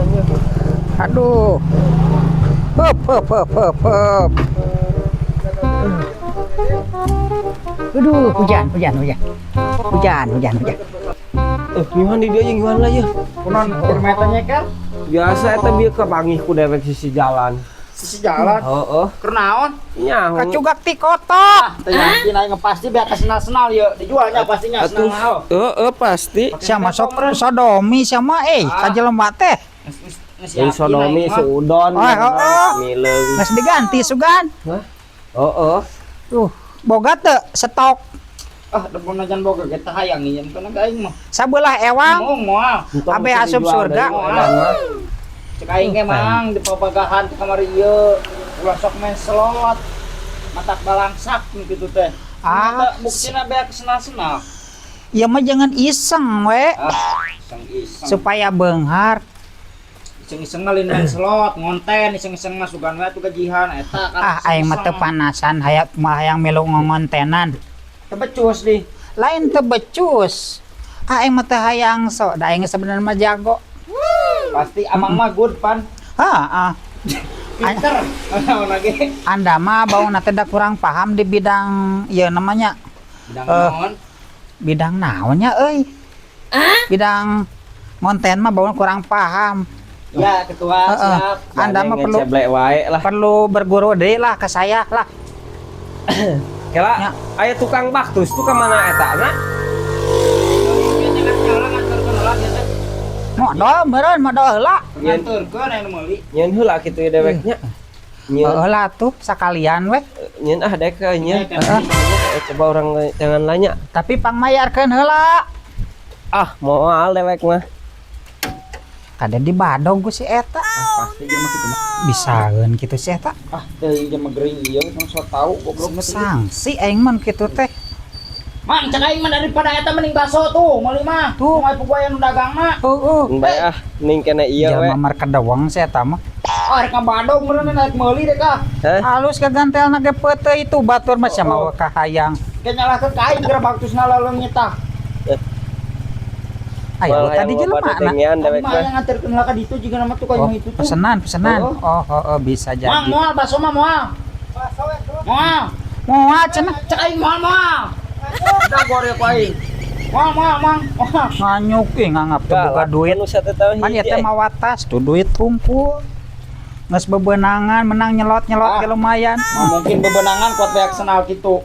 Hujannya. Aduh. Hop hop hop hop hop. Aduh, hujan, hujan, hujan. Hujan, hujan, hujan. Ngiuhan di dia jeung ngiuhan lah ya. Kunaon keur meta nyeker? Biasa eta bieu kapanggih ku dewek sisi jalan. Sisi jalan. Heeh. Keur naon? Nyaho. Kacugak ti kotok. Teu yakin aing pasti beak senal-senal ye dijualnya pastinya Atuh. senal. Heeh, pasti. Siapa sok sodomi sama ka jelema teh. Yang sodomi suudon. Oh, heeh. Mileung. Geus diganti sugan. Hah? Heeh. Tuh, boga teu stok. Ah, depan ajan boga ge teh hayang ieu kana ka aing mah. Sabelah ewang. Mung moal. Abe asup surga. Cek aing ge mang di pabagahan di kamar ieu ulah sok main slot. Matak balangsak nu kitu teh. Ah. Buktina beak senal-senal. Ya mah jangan iseng we. Ah, iseng-iseng. Supaya beunghar. Iseng-iseng ngalin main slot, ngonten, iseng-iseng mah sugan we atuh gajihan eta kan. Ah, aing mah teu panasan hayat mah hayang milu ngontenan. Teu becus di. Lain teu becus. Ah, aing mah teu hayang so, da aing sebenarnya mah jago. Pasti amang mah good pan. Ah, ah. Pinter. Naon lagi? Anda mah bauna teh da kurang paham di bidang ieu namanya Bidang naon? Bidang naonnya euy? Bidang ngonten mah bauna kurang paham. Ya, ketua Heeh. siap. Anda mah perlu ngeceblek wae lah. Perlu berguru deui lah ke saya lah. Kela, Ya. aya tukang baktus tuh ka mana eta na? Modal meureun modal heula. Nganturkeun aya nu meuli. Nyeun heula kitu ya deweknya. Nyeun Heula tuh sakalian weh. Nyeun ah dek nyeun. Heeh. Coba orang jangan nanya. Tapi pangmayarkeun heula. Ah, moal dewek mah. Kada dibadog ku si eta. Ah, pasti jelema kitu mah. Bisaeun kitu si eta. Ah, teu jelema gering ieu tong sok tau goblok mah. Sangsi aing mah kitu teh. Mang, cek aing mah daripada eta mending bakso tuh, meuli mah. Tuh. Moal puguayan nu dagang mah. Heeh. Bae ah, ning kene ieu we. Jelema markedeweng si eta mah. Ah, rek ngabadog meureun rek meuli deh kah. Hah? Halus kagantelna ge peuteuy itu batur mah sia mah kahayang. Ke nyalahkeun ka aing geura baktusna laleungit tah. Ayo tadi jelema na. Tengean dewek Mah mah. aya nganterkeun heula ka ditu jiga nama tuh ka Oh, imah itu tuh. pesenan, pesenan. Oh. Oh, oh, oh, bisa Mang, jadi. moal bakso mah moal. Moal. Moal cenah. Cek aing moal moal. Udah goreng ku aing. Moal moal mang. Moal. Nganyuk ih nganggap teu boga duit. Anu satu tahun Pan ieu teh mawatas tuh duit hungkul. Geus bebenangan menang nyelot-nyelot Ah. ge lumayan. Mah mungkin bebenangan kuat beak senal kitu.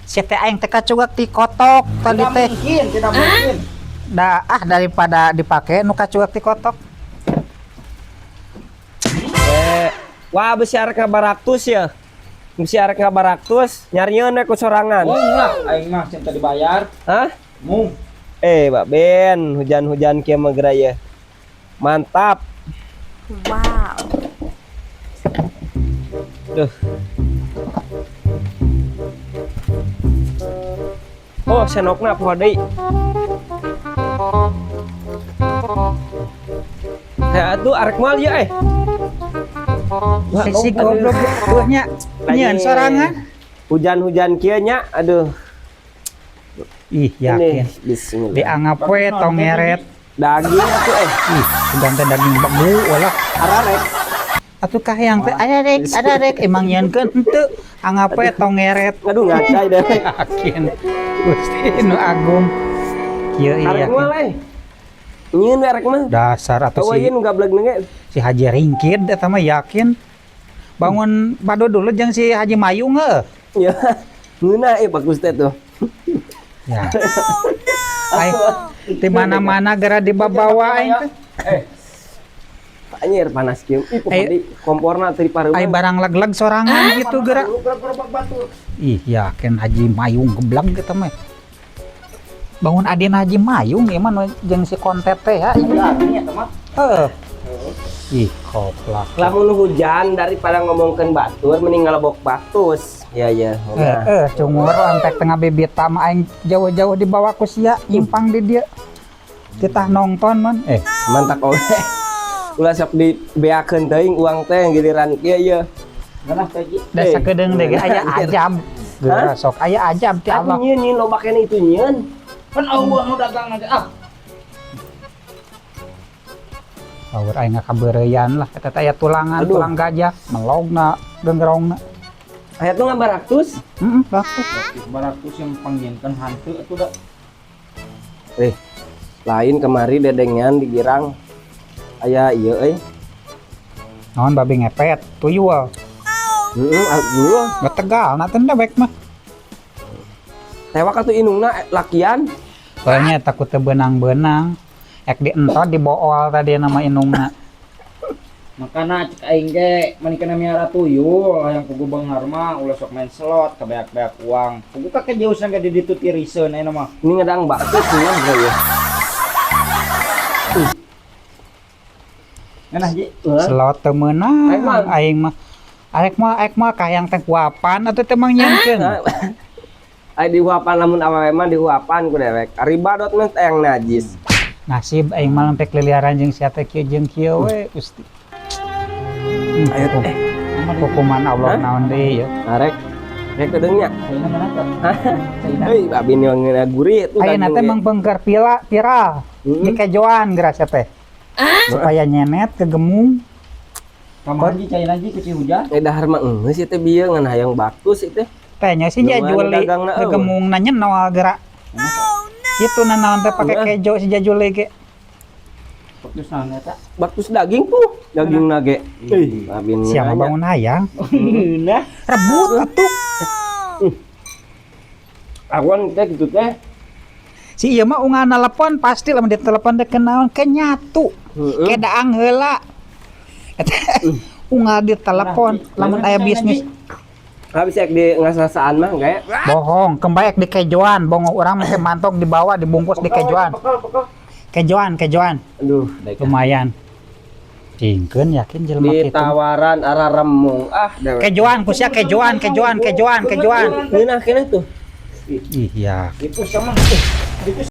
Si teh aing teh kacugak ti kotok tadi Tidak teh. mungkin, tidak mungkin. Da ah daripada dipake nu kacugak ti kotok. Wah, besi arek ngabaraktus ya. Besi arek ngabaraktus, nyarieun we ku sorangan. Mung lah, aing mah cinta dibayar. Hah? Mung. Mbak Ben, hujan-hujan kieu mah geura ye. Mantap. Wow. Duh. Oh, senokna poho deui. Heh, atuh arek moal ieu eh. Wah, Si goblok tuh nya. Nyeun sorangan. Hujan-hujan kieu nya, aduh. Ih, yakin. Ini, bismillah. Dianggap we tong ngeret. Daging atuh eh. Ih, sugan teh daging begu ulah. Ararek. Atuh kahayang teh ararek, ararek emang nyeunkeun henteu. Anggap we tong ngeret. Aduh ngacai deh. Yakin. Gusti nu agung. Kieu ieu Arek moal yakin. eh. Nyieun we arek mah. Dasar atuh Tahu si ieu nu gableg ge. si Haji Ringkid eta mah yakin. Bangun bado dulu jeung si Haji Mayung heuh. Ya. Ngeunah bagus teh tuh. Ya. Ai di mana-mana geura dibabawa aing teh. Anjir panas kieu. Ih, pokoknya komporna teu dipareuman. Ai barang leg-leg sorangan gitu geura. Gerobak batur. Ih, yakin Haji Mayung geblek eta mah. Bangun adina Haji Mayung ieu mah jeung si kontet teh ya. Ya, ini eta mah. Heeh. Ih, koplak. Lamun hujan daripada ngomongkeun batur mending ngalebok baktus. Ya ya. Heeh, cungur ampek tengah bibit mah aing jauh-jauh dibawa ku sia nyimpang di dia. Kita nonton man. Mantap oge. Ulah sok dibeakeun teuing uang teh giliran kieu ieu. Geunah teh Ji. Da sakedeung deui ge aya ajab. Geura sok aya ajab ti Allah. Tapi nyieun nyieun loba keneh itu nyieun. Pan eueuh nu dagang aja ah. Power aing ngakabeureuyan lah eta teh aya tulangan, Aduh. Tulang gajah, melogna, genggerongna. Aya tuh ngabaraktus. Heeh, bagus. Baratus yang panggilkan hantu atuh da. Eh, lain kemari dedengan di girang. Aya ieu euy. Naon babi ngepet, tuyul. Heeh, aduh. Nggak tegal, nah teh dewek mah. Tewak atuh indungna lakian. Soalnya takut teu beunang-beunang. Ek dientot dibool tadi nama indungna. Makana cek aing ge mani kana miara tuyul hayang pugu beunghar mah ulah sok main slot kabeak-beak uang. Pugu ka kejausan ge di ditu tiriseun ayeuna mah. Ini ngedang bakso sih ya. Ngeunah ji. Slot teu meunang Aing mah. Aing mah. Arek mah kahayang teh huapan atuh teh mang nyieunkeun. Ai dihuapan lamun awewe mah dihuapan ku dewek. Ari badot mah teh yang najis. Nasib aing mah lempek liliaran jeung sia teh kieu jeung kieu we Gusti. Ayo teh. Hukuman Allah Hah? naon deui ya. Arek. Rek kedeungnya. Caina mana teh? Hei, babi nu ngeuna gurih tuh. Ayeuna teh mangpengker pila viral. Dikejoan geura sia teh. Supaya nyenet kegemung. Kamari ji caina ji ku hujan. Eh dahar mah geus ieu teh bieu ngan hayang baktus ieu teh. Teh nya si Lumayan Jajuli dagangna, eueuh. kegemungna nyenol geura. Kitu na naon teh pake Heeh. kejo si Jajuli ge. Fokus naon eta? Baktus daging tuh, daging nage. Ih, babi nu Siapa nanya. bangun hayang? Ngeunah. Rebut atuh. Awan teh kitu teh. Si ieu mah unggal telepon pasti lamun ditelepon teh kenaon kenyatu. Heeh. Ke daang heula. Eta unggal ditelepon lamun aya bisnis. Habis ek di ngasasaan mah kayak Bohong, kembaek di kejoan, bongo urang make mantok dibawa dibungkus di kejoan. Bekal bekal. Kejoan, kejoan. Aduh, daek. Lumayan. Cingkeun yakin jelema kitu. Ditawaran arah remung ah dewek. Kejoan ku sia kejoan, kejoan, kejoan, kejoan. Ngeunah keneh tuh. Ih ya. Itu sama. Itu.